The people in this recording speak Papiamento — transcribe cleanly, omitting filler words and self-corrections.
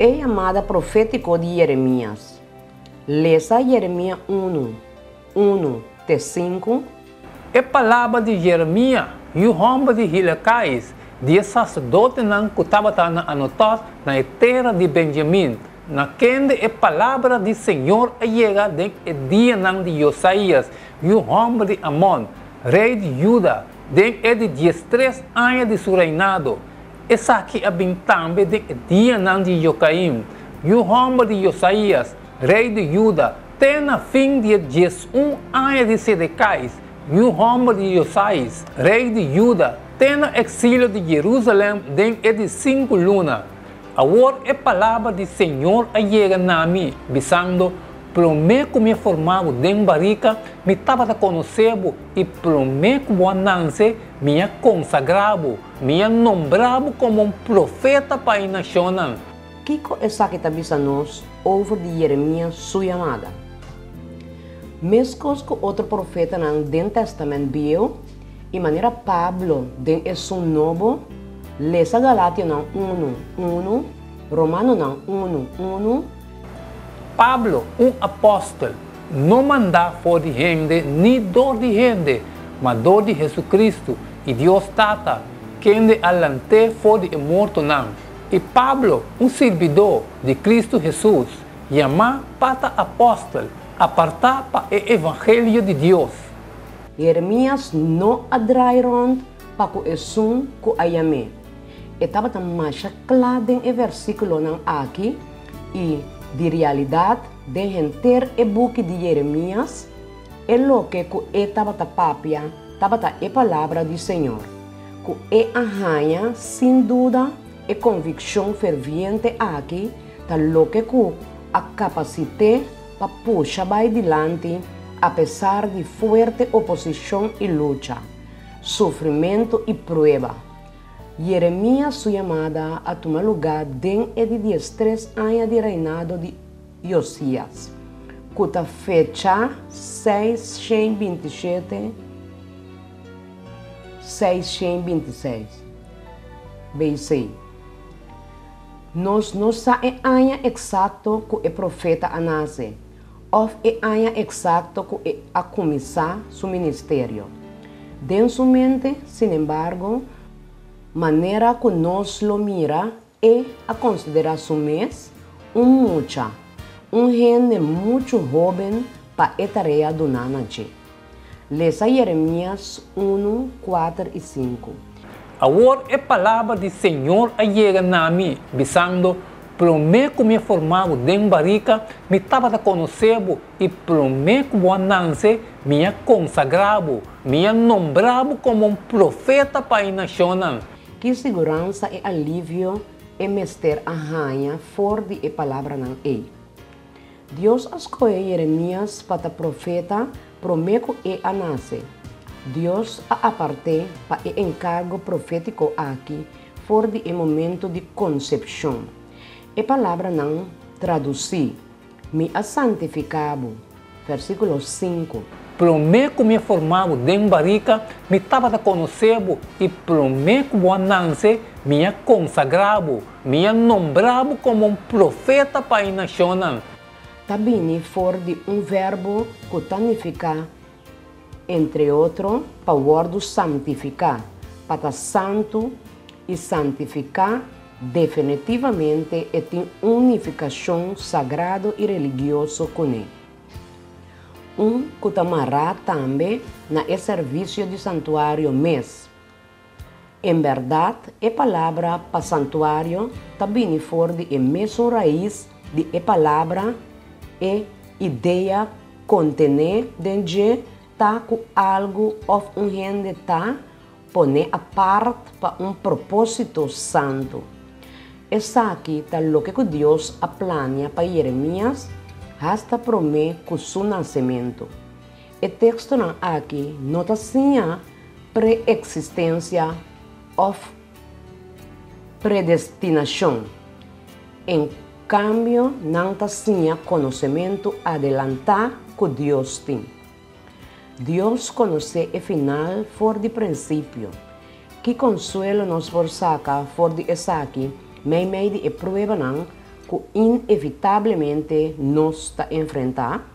E yamada profétiko di Yeremías. Lesa Yeremías 1, 1 te 5. E palabra di Jeremia, yu hòmber di Hilekais, di e saserdotenan ku tabata na Anatot na e tera di Benjamin, na kende e palabra di señor a yega den e dianan di Josias, yu hòmber di Amon, rei di Juda, den e di diestres aña di su reinado. Esaki a bin tambe den e dianan di Jokaim, yu hòmber di Josias, rei di Juda, te na fin di e 11 aña di Sedekais, yu hòmber di Josias, rei di Juda, te na eksilio di Jerusalèm den e di sinku luna. Awor e palabra di señor a yega na mi, bisando, Promé ku mi a forma bo den barika, mi tabata konosé bo, i promé ku bo a nanse, mi a konsagrá bo, mi a nombrá bo komo un profeta pa e nashonnan. Kiko esaki ta bisa nos over di Yeremías su yamada? Meskos ku otro profetanan den Tèstamènt Bieu i manera Pablo den esun Nobo, lesa Galationan unu, unu, Romanonan unu, unu, Pablo, un apòstel, no mandá for di hende ni dor di hende, ma dor di Hesukristu i Dios Tata, kende a lant'é for di e mortonan, i Pablo, un sirbidó di Kristu Hesus, yamá pa ta apòstel, apartá pa e evangelio di Dios. Jeremias no a drai rònt pa ku esun ku a yam'é. E tabata masha kla den e versíkulonan aki i, di realidat, den henter e buki di Jeremias, e loke ku e tabata papia tabata e palabra di Señor, ku e a haña sin duda e konvikshon ferviente aki ta loke ku a kapasit'é pa pusha bai dilanti apesar di fuerte oposishon i lucha, sufrimentu i prueba. Jeremias su yamada a tuma lugá den e di diestres aña di reinado di Josias, ku ta fecha 627, 626 BC. Nos no sa e aña eksakto ku e profeta a nase òf e aña eksakto ku e a kuminsá su ministerio. Den su mente, sinembargo, manera ku nos lo mira, e a konsiderá su mes un mucha, un hende muchu hóben pa e tarea duná na dje. Lesa Jeremias unu, kuater i sinku. Awor e palabra di señor a yega na mi, bisando, Promé ku mi a forma bo den barika, mi tabata konosé bo, i promé ku bo a nanse, mi a konsagrá bo, mi a nombrá bo komo un profeta pa e nashonnan. Ki siguransa i alivio e mester a haña for di e palabranan ei! Dios a skohe Jeremias pa ta profeta promé ku e a nase. Dios a apart'é pa e enkargo profétiko aki for di e momento di konsepshon. E palabranan tradusí, Mi a santifiká bo, versíkulo sinku. Promé ku mi a forma bo den barika, mi tabata konosé bo, i promé ku bo a nanse, mi a konsagrá bo, Mi a nombra bo komo un profeta pa e nashonnan. Ta bini for di un verbo ku ta nifiká, entre otro, pa wòrdu santifiká, pa ta santu i santifiká, definitivamente e tin un nifikashon sagrado i religioso kuné. Un ku ta mará tambe na e servisio di santuario mes. En bèrdat, e palabra pa santuario ta bini for di e mesun rais di e palabra e idea kontené den dje ta ku algu òf un hende ta poné apart pa un propósito santu. Esaki ta loke ku Dios a plania pa Jeremias hasta promé ku su nasementu. E tekstonan aki no ta siña preeksistensia òf predestinashon. En kambio, nan ta siña konosementu adelantá ku Dios tin. Dios konosé e final for di prinsipio. Ki konsuelo nos por saka for di esaki meimei di e pruebanan? ku inevitablemente nos ta enfrentá?